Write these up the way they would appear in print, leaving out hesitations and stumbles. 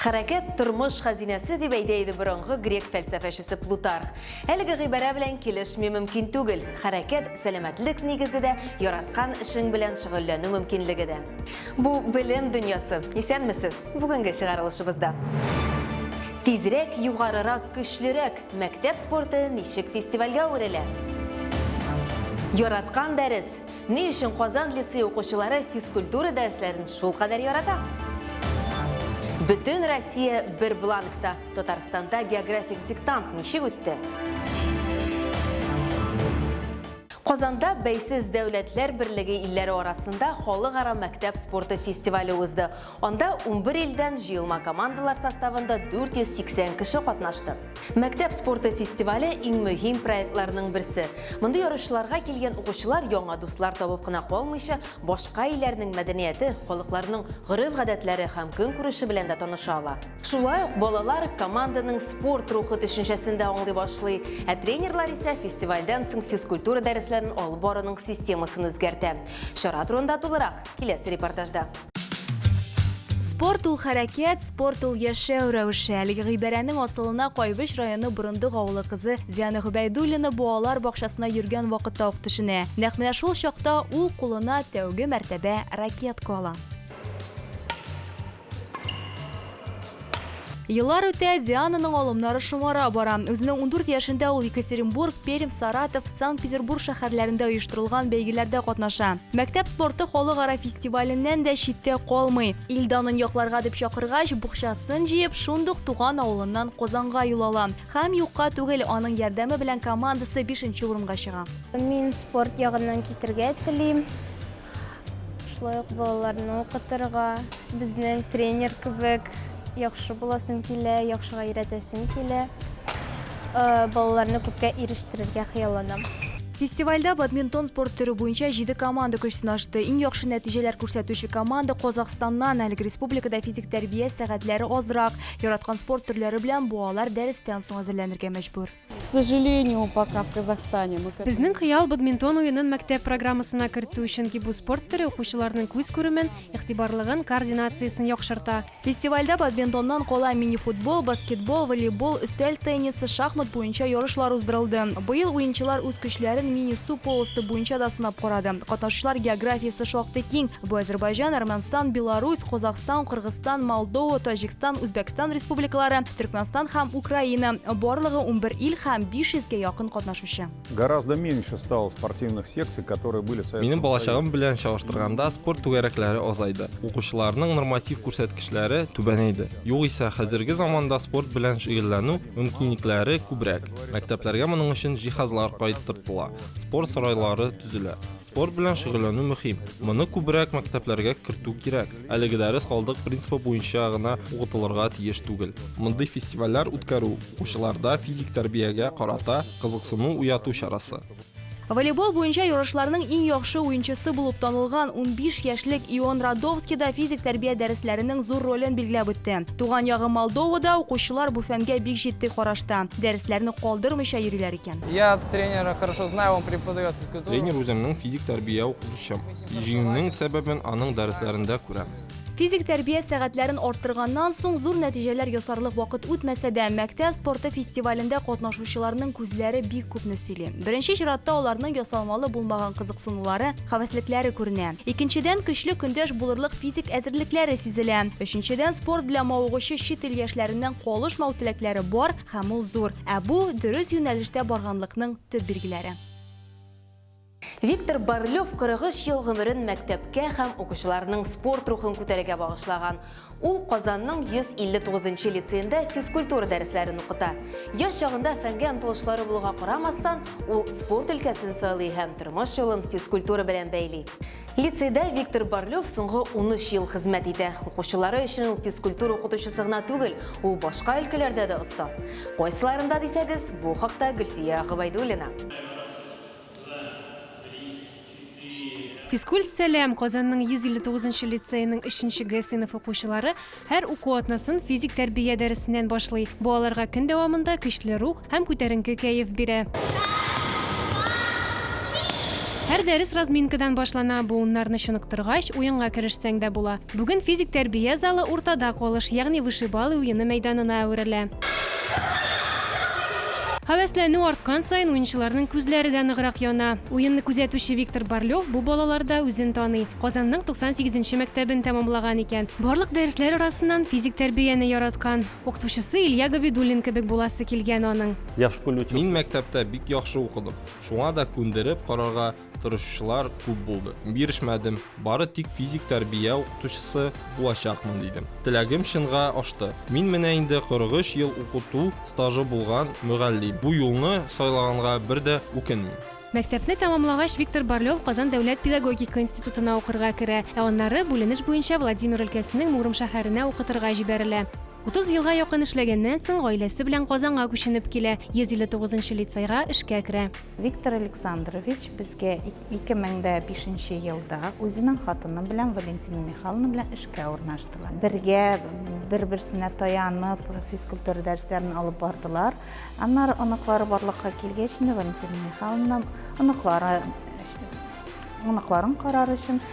Хәрәкәт тормыш хәзинәсе дип әйтә иде борынгы грек фәлсәфәчесе Плутарх. Әлеге гыйбарә белән килешми мөмкин түгел. Хәрәкәт, сәламәтлек нигезе дә, яраткан эшең белән шөгыльләнү мөмкинлеге дә. Бу белем дөньясы. Исәнмесез! Бүгенге чыгарылышыбызда. Тизрәк, югарырак, көчлерәк! Мәктәп спорты ничек фестивальгә әверелә? Яраткан дәрес! Ни өчен Казан лицее укучылары физкультура дәресләрен шулкадәр ярата? Бөтен Россия бер бланкта. Татарстанда географик диктант ничек үтте? Казанда Бәйсез дәүләтләр берлеге илләре арасында халыкара мәктәп спорты фестивале узды. Анда 11 илдән җыелма командалар составында 480 кеше катнашты. Мәктәп спорты фестивале иң мөһим проектларның берсе. Мондый ярышларга килгән укучылар яңа дуслар табып кына калмыйча, башка илләрнең мәдәнияте, халыкларның гореф-гадәтләре һәм көнкүреше белән дә таныша ала. Шулай ук балалар команданың спорт рухы төшенчәсен дә аңлый башлый, ә тренерлар исә фестивальдән соң физкультура дәресләрен алып баруның системасын үзгәртә. Чара турында тулырак, киләсе репортажда. Спорт ул хәрәкәт, спорт ул яшәү рәвеше. Әлеге гыйбарәнең асылына Кайбыч районы Борындык авылы кызы Диана Гобәйдуллина балалар бакчасына йөргән вакытта ук төшенә. Нәкъ менә шул чакта ул кулына тәүге мәртәбә ракетка ала. Еллар үтә, Диананың алымнары шомара бара. Үзенең 14 яшендә ул Екатеринбург, Пермь, Саратов, Санкт-Петербург шәһәрләрендә оештырылган бәйгеләрдә катнаша. Мәктәп спорты халыкара фестиваленнән дә читтә калмый. Ил данын якларга дип чакыргач, букчасын җыеп, шундук туган авылыннан Казанга юл ала. Һәм юкка түгел, аның ярдәме белән командасы бишенче урынга чыга. Мин спорт ягыннан китергә телим. Шулай ук балаларны укытырга, безнең тренер кебек яхшы буласым килә, яхшыга өйрәтәсем килә. Э, балаларны күпкә ирештерергә хыялланам. Фестивальдә бадминтон спорт төре буенча җиде команда көч сынашты. Иң яхшы нәтиҗәләр күрсәтүче команда Казахстаннан. Әлеге республикада физик тәрбия сәгатьләре азрак. Яраткан спорт төрләре белән балалар дәрестән соң әзерләнергә мәҗбүр. К сожалению, пока в Казахстане мы к этому. Безнең хыял, бадминтон уенын мәктәп программасына кертү, чөнки бу спорт төре укучыларның күз күремен, игътибарлыгын, координациясен яхшырта. Фестивальдә бадминтоннан кала мини-футбол, баскетбол, волейбол, өстәл теннисы, шахмат буенча ярышлар уздырылды. Быел уенчылар үз көчләрен мини-су полосы буенча да сынап карады. Катнашучылар географиясе шактый киң, бу Әзербайҗан, Әрмәнстан, Беларусь, Казахстан, Кыргызстан, Молдова, Таҗикстан, Үзбәкстан республикалары, Төркмәнстан һәм Украина, барлыгы 11 ил һәм 500 гә якын катнашучы. Гораздо меньше стало спортивных секций, которые были в Советском Минем балачагым Союзе. белән чагыштырганда, спорт түгәрәкләре азайды, укучыларның норматив күрсәткечләре түбәнәйде. Югыйсә, хәзерге заманда спорт белән шөгыльләнү мөмкинлекләре күбрәк. Мәктәпләргә моның өчен җиһазлар кайттыртыла, спорт сарайлары төзелә. Спорт белән шөгыльләнү мөһим. Моны күбрәк мәктәпләргә кертү кирәк. Әлеге дәрес калдык принцибы буенча гына укытылырга тиеш түгел. Мондый фестивальләр үткәрү, укучыларда физик тәрбиягә карата кызыксыну уяту чарасы. Волейбол буенча ярышларның иң яхшы уенчысы булып танылган 15 яшьлек Ион Радовский да физик тәрбия дәресләренең зур ролен билгеләп үтте. Туган ягы Молдовада укучылар бу фәнгә бик җитди карашта, дәресләрне калдырмыйча йөриләр икән. Я тренера хорошо знаю, он преподает физкультуру. Тренер үземнең физик тәрбия укытучым. Җиңүнең сәбәбен аның дәресләрендә күрәм. Физик тәрбия сәгатьләрен арттырганнан соң зур нәтиҗәләр ясарлык вакыт үтмәсә дә, мәктәп спорты фестивалендә катнашучыларның күзләре бик күпне сөйли. Беренче чиратта аларның ясалмалы булмаган кызыксынулары, һәвәслекләре күренә. Икенчедән, көчле көндәш булырлык физик әзерлекләре сизелә. Өченчедән, спорт белән мавыгучы чит ил яшьләреннән калышмау теләкләре бар һәм ул зур. Ә бу, дөрес юнәлештә барганлыкның төп билгеләре. Виктор Барлев 43 ел гомерен мәктәпкә һәм укучыларның спорт рухын күтәрергә багышлаган. Ул Казанның 159 нчы лицеенда физкультура дәресләрен укыта. Яшь чагында фәнгә омтылышлары булуга карамастан, ул спорт өлкәсен сайлый һәм тормыш юлын физкультура белән бәйли. Лицейда Виктор Барлев соңгы 13 ел хезмәт итә. Укучылары өчен ул физкультура укытучысы гына түгел, ул башка өлкәләрдә дә остаз. Кайсыларында дисәгез, бу хакта Гөлфия Гобәйдуллина. Физкульт сәлам! Казанның 159 нчы лицееның өченче Г сыйныф укучылары һәр уку атнасын физик тәрбия дәресеннән башлый. Бу аларга көн дәвамында көчле рух һәм күтәренке кәеф бирә. Һәр дәрес разминкадан башлана, буыннарны чыныктыргач, уенга керешсәң дә була. Бүген физик тәрбия залы уртада калыш, ягъни вышибалы уены мәйданына әверелә. Һәвәсләнү арткан саен уенчыларның күзләре дә ныграк яна. Уенны күзәтүче Виктор Барлев бу балаларда үзен таный. Казанның 98 нче мәктәбен тәмамлаган икән. Барлык дәресләр арасыннан физик тәрбияне яраткан. Укытучысы Илья Габидуллин кебек буласы килгән аның. Я в школе учился. Мин мәктәптә бик яхшы укыдым. Шуңа да күндереп карарга тырышучылар күп булды. Бирешмәдем, бары тик физик тәрбия укытучысы булачакмын, дидем. Теләгем чынга ашты. Мин менә инде 43 ел укыту стажы булган мөгаллим. Бу юлны сайлаганга бер дә үкенмим. Мәктәпне тәмамлагач, Виктор Барлев Казан дәүләт педагогика институтына укырга керә, ә аннары бүленеш буенча Владимир өлкәсенең Муром шәһәренә укытырга җибәрелә. 30 елга якын эшләгәннән соң, гаиләсе белән Казанга күченеп килә, 159 нчы лицейга эшкә керә. Виктор Александрович безгә 2005 нче елда үзенең хатыны белән Валентина Михайловна белән эшкә урнаштылар. Бергә бер-берсенә таянып физкультура дәресләрен алып бардылар. Аннары оныклары барлыкка килгәч, инде Валентина Михайловна оныклары оныкларын карар өчен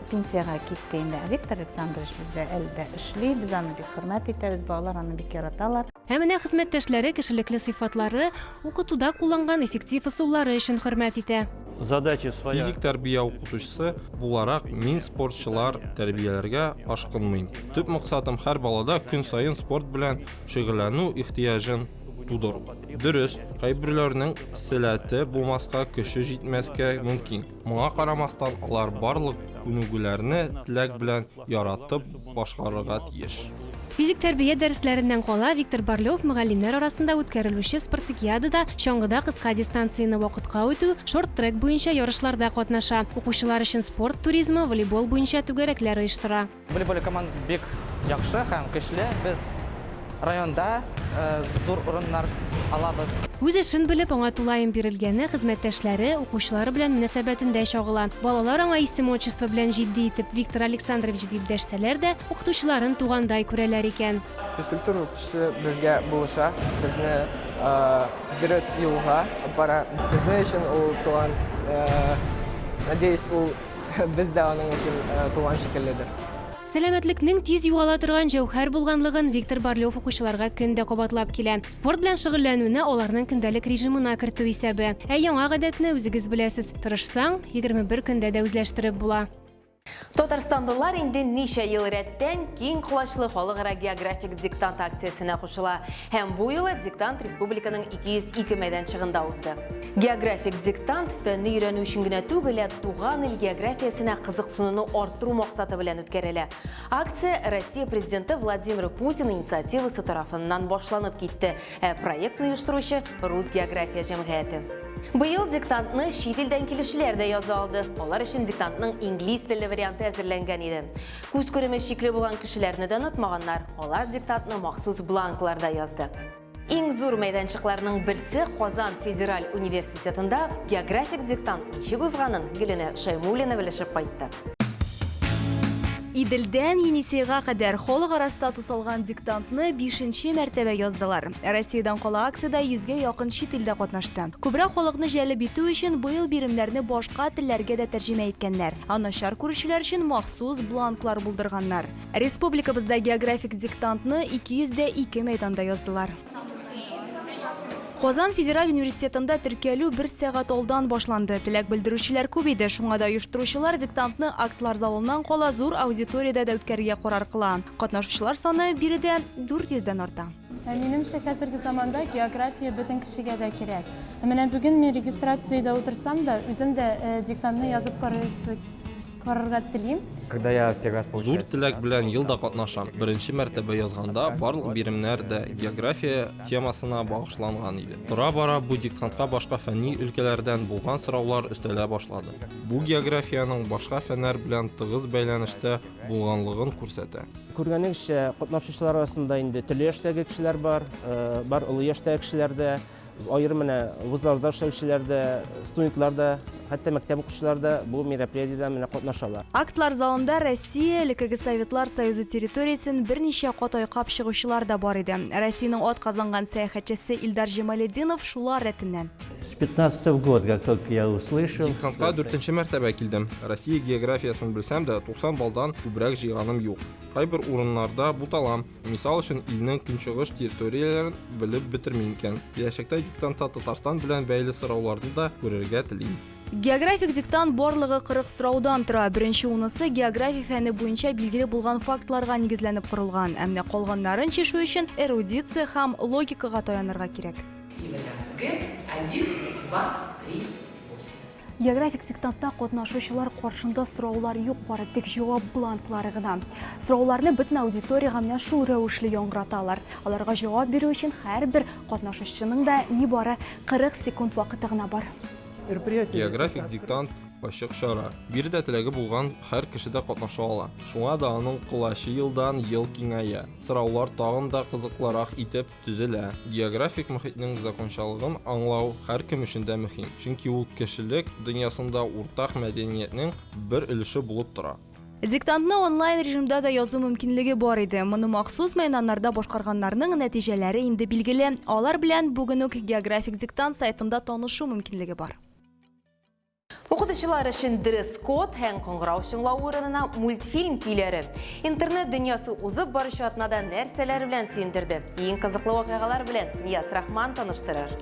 пенсиягә китте инде. Ә Виктор Александрович бездә әле дә эшли, без аны бик хөрмәт итәбез, балалар аны бик яраталар. Ә менә хезмәттәшләре кешелекле сыйфатлары, укытуда кулланган эффектив ысуллары өчен хөрмәт итә. Задача своя. Физик тәрбия укытучысы буларак мин спортчылар тәрбияләргә ашкынмыйм. Төп максатым һәр балада көн саен спорт белән шөгыльләнү ихтыяҗын тудыру. Дөрес, кайберләренең сәләте булмаска, көче җитмәскә мөмкин. Моңа карамастан, алар барлык күнегүләрне теләк белән яратып башкарырга тиеш. Физик тәрбия дәресләреннән кала, Виктор Барлев мөгаллимнәр арасында үткәрелүче спартакиадада чаңгыда кыска дистанцияне вакытка үтү, шорт-трек буенча ярышларда катнаша, укучылар өчен спорт туризмы, волейбол буенча түгәрәкләр оештыра. Волейбол командасы бик яхшы һәм көчле. Без районда зур урыннар алабыз. Үз эшен белеп, аңа тулаем бирелгәне хезмәттәшләре, укучылары белән мөнәсәбәтендә чагыла. Балалар аңа исем-отчество белән җитди итеп Виктор Александрович дип дәшсәләр дә, укытучыларын тугандай күрәләр икән. Физкультура укытучысы безгә булыша, безне дөрес юлга апара. Безнең өчен ул туган, надеюсь, ул Без дә аның өчен туган шикелледер. Сәламәтлекнең тиз югала торган җәүһәр булганлыгын Виктор Барлев укучыларга көн дә кабатлап килә. Спорт белән шөгыльләнүне аларның көндәлек режимына кертү исәбе. Ә яңа гадәтне үзегез беләсез, тырышсаң, 21 көндә дә үзләштереп була. Татарстанлылар инде ничә ел рәттән киң колачлы халыкара географик диктант акциясенә кушыла. Һәм бу юлы диктант республиканың 202 мәйданчыгында узды. Географик диктант фәнне өйрәнү өчен генә түгел, ә туган ил географиясенә кызыксынуны арттыру максаты белән үткәрелә. Акция Россия президенты Владимир Путин инициативасы тарафыннан башланып китте, ә проектны оештыручы Рус география җәмгыяте. Быел диктантны чит илдән килүчеләр дә яза алды. Алар өчен диктантның инглиз телле варианты әзерләнгән иде. Күз күреме чикле булган кешеләрне дә онытмаганнар. Алар диктантны махсус бланкларда язды. Иң зур мәйданчыкларның берсе Казан федераль университетында географик диктант ничек узганын Гөлинә Шәймуллина белешеп кайтты. Иделдән Енисейга кадәр халыкара статус алган диктантны бишенче мәртәбә яздылар. Россиядән кала акциядә йөзгә якын чит ил дә катнашты. Күбрәк халыкны җәлеп итү өчен быел биремнәрне башка телләргә дә тәрҗемә иткәннәр. Ә начар күрүчеләр өчен махсус бланклар булдырганнар. Республикабызда географик диктантны 202 мәйданда яздылар. Казан федераль университетында теркәлү бер сәгать алдан башланды. Теләк белдерүчеләр күп иде, шуңа да оештыручылар диктантны актлар залыннан кала зур аудиториядә дә үткәрергә карар кыла. Катнашучылар саны биредә 400 дән арта. Ә минемчә, хәзерге заманда география бөтен кешегә дә кирәк. Ә менә бүген мин регистрациядә утырсам да, үзем дә э, диктантны язып карыйсы карарга телим. Когда я первый раз Зур теләк белән ел да катнашам. Беренче мәртәбә язганда барлык биремнәр дә география темасына багышланган иде. Тора-бара бу диктантка башка фәнни өлкәләрдән булган сораулар өстәлә башлады. Бу географиянең башка фәннәр белән тыгыз бәйләнештә булганлыгын күрсәтә. Күргәнегезчә, катнашучылар арасында инде төрле яшьтәге кешеләр бар, э, бар олы яшьтәге кешеләр дә, аерым менә вузларда эшләүчеләр дә, студентлар да. Хәтта мәктәп укучылары да бу мероприятиедә менә катнашалар. Актлар залында Россия, элеккеге Советлар Союзы территориясен берничә кат айкап чыгучылар да бар иде. Россиянең атказанган сәяхәтчесе Илдар Җамалетдинов шулар рәтеннән. С пятнадцатого года, как только я услышал, Диктантка дүртенче мәртәбә килдем. Россия географиясен белсәм дә, 90 баллдан күбрәк җыйганым юк. Кайбер урыннарда буталам. Мисал өчен, илнең көнчыгыш территорияләрен белеп бетермим икән. Киләчәктә диктантта Татарстан белән бәйле сорауларны да күрергә телим. Географик диктант барлыгы 40 сораудан тора. Беренче унысы география фәне буенча билгеле булган фактларга нигезләнеп корылган. Ә менә калганнарын чишү өчен эрудиция һәм логикага таянырга кирәк. И вариант Г 1, 2, 3, 8. Географик диктантта катнашучылар каршында сораулар юк, бары тик җавап бланклары гына. Сорауларны бөтен аудиториягә менә шул рәвешле яңгыраталар. Аларга җавап бирү өчен һәрбер катнашучының да нибары 40 секунд вакыты гына бар. Географик диктант, ачык чара. Биредә теләге булган һәр кеше дә катнаша ала. Шуңа да аның колачы елдан-ел киңәя. Сораулар тагын да кызыклырак итеп Төзелә. Географик мохитнең закончалыгын аңлау һәркем өчен дә мөһим, чөнки ул кешелек дөньясында уртак мәдәниятнең бер өлеше булып тора. Диктантны онлайн режимда да язу мөмкинлеге бар иде. Моны махсус мәйданнарда башкарганнарның нәтиҗәләре инде билгеле. Алар белән бүген үк Географик диктант сайтында танышу мөмкинлеге бар. Укытучылар өчен дресс-код һәм кыңгырау чыңлау урынына мультфильм көйләре. Интернет дөньясы узып баручы атнада нәрсәләр белән сөендерде? Иң кызыклы вакыйгалар белән Нияз Рахман таныштырыр.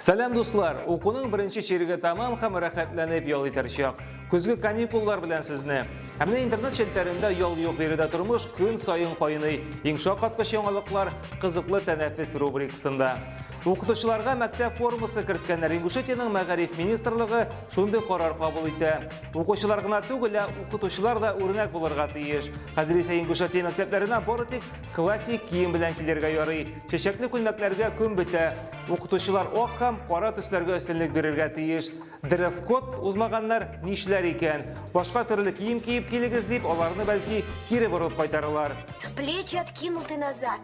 Сәлам, дуслар! Укуның беренче чиреге тәмам һәм рәхәтләнеп ял итәр чак. Көзге каникуллар белән сезне. Ә менә интернет челтәрендә ял юк, биредә тормыш көн саен кайный. Иң шаккаткыч яңалыклар кызыклы тәнәфес рубрикасында. Укытучыларга мәктәп формасы керткәннәр. Ингушетиянең мәгариф министрлыгы шундый карар кабул итә. Укучылар гына түгел, ә укытучылар да үрнәк булырга тиеш. Хәзер исә Ингушетия мәктәпләренә бары тик классик кием белән килергә ярый. Чәчәкле күлмәкләргә көн бетә. Укытучылар ак һәм кара төсләргә өстенлек бирергә тиеш. Дресс-код узмаганнар нишләр икән? Башка төрле кием киеп килегез дип, аларны бәлки кире борып кайтарырлар. Плечи откинуты назад.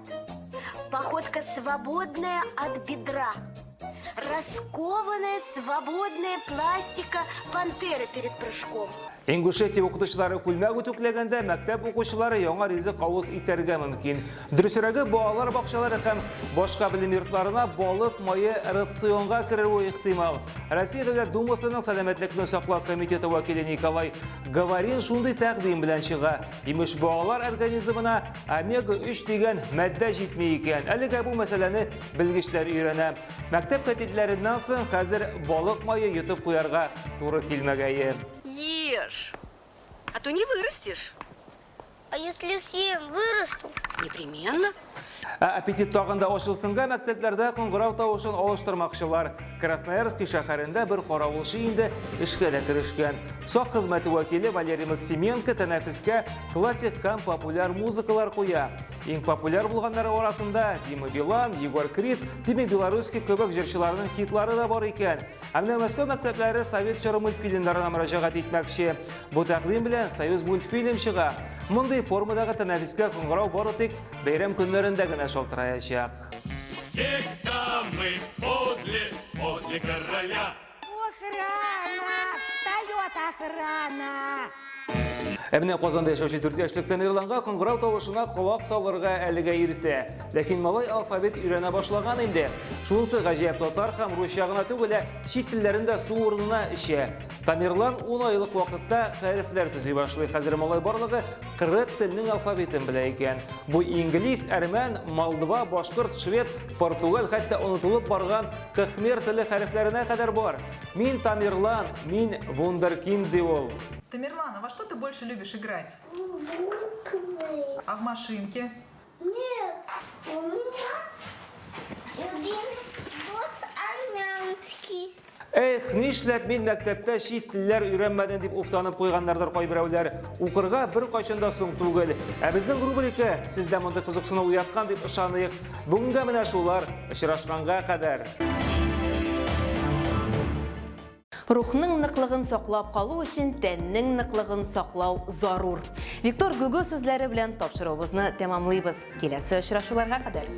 Походка свободная от бедра. Раскованная свободная пластика пантеры перед прыжком. Ингушетия укытучылары күлмәк үтүкләгәндә мәктәп укучылары яңа ризык авыз итәргә мөмкин. Дөресрәге, балалар бакчалары һәм башка белем йортларына балык мае рационга керүе ихтимал. Россия Дәүләт Думасының сәламәтлекне саклау комитеты вәкиле Николай Говорин шундый тәкъдим белән чыга. Имеш, балалар организмына омега-3 дигән матдә җитми икән. Әлегә бу мәсьәләне белгечләр өйрәнә. Мәктәп кәтипләреннән соң хәзер балык мае йотып куярга туры килмәгәе. Ешь, а то не вырастешь. А если съем, вырасту? Непременно. Ә аппетит тагын да ачылсынга мәктәпләрдә кыңгырау тавышын алыштырмакчылар. Красноярский шәһәрендә бер каравылчы инде эшкә дә керешкән. Сак хезмәте вәкиле Валерий Максименко тәнәфескә классик һәм популяр музыкалар куя. Иң популяр булганнары арасында Дима Билан, Егор Крид, Тима Белорусский кебек җырчыларның хитлары да бар икән. Ә менә Мәскәү мәктәпләре совет чоры мультфильмнарына мөрәҗәгать итмәкче. Бу тәкъдим белән Союз мультфильм чыга. Мондый формадагы тәнәфескә кыңгырау бары тик бәйрәм көннәрендә генә шалтыраячак. Всегда мы подле, подле короля. Охрана! Встает охрана! Ә менә Казанда яшәүче 4 яшьлек Тамерланга кыңгырау тавышына колак салырга әлегә иртә. Ләкин малай алфавит өйрәнә башлаган инде. Шунысы гаҗәп, татар һәм русча гына түгел, ә чит телләрен дә су урынына эчә. Тамерлан 10 айлык вакытта хәрефләр төзи башлый. Хәзер малай барлыгы 40 телнең алфавитын белә икән. Бу инглиз, әрмән, молдва, башкорт, швед, португал, хәтта онытылып барган кхмер теле хәрефләренә кадәр бар. Мин Тамерлан, мин вундеркинд, ди ул. Тамерлан, а во что ты больше любишь играть? Буквы. А в машинке? Нет, у меня любимый вот армянский. Эх, нишләп мин мәктәптә чит телләр өйрәнмәдем дип уфтанып куйганнардыр кайберәүләр. Укырга беркайчан да соң түгел. Ә безнең рубрика сездә мондый кызыксыну уяткан дип ышаныйк. Бүгенгә менә шулар. Очрашканга кадәр. Рухның ныклыгын саклап калу өчен тәннең ныклыгын саклау зарур. Виктор Гюго сүзләре белән тапшыруыбызны тәмамлыйбыз. Киләсе очрашуларга кадәр.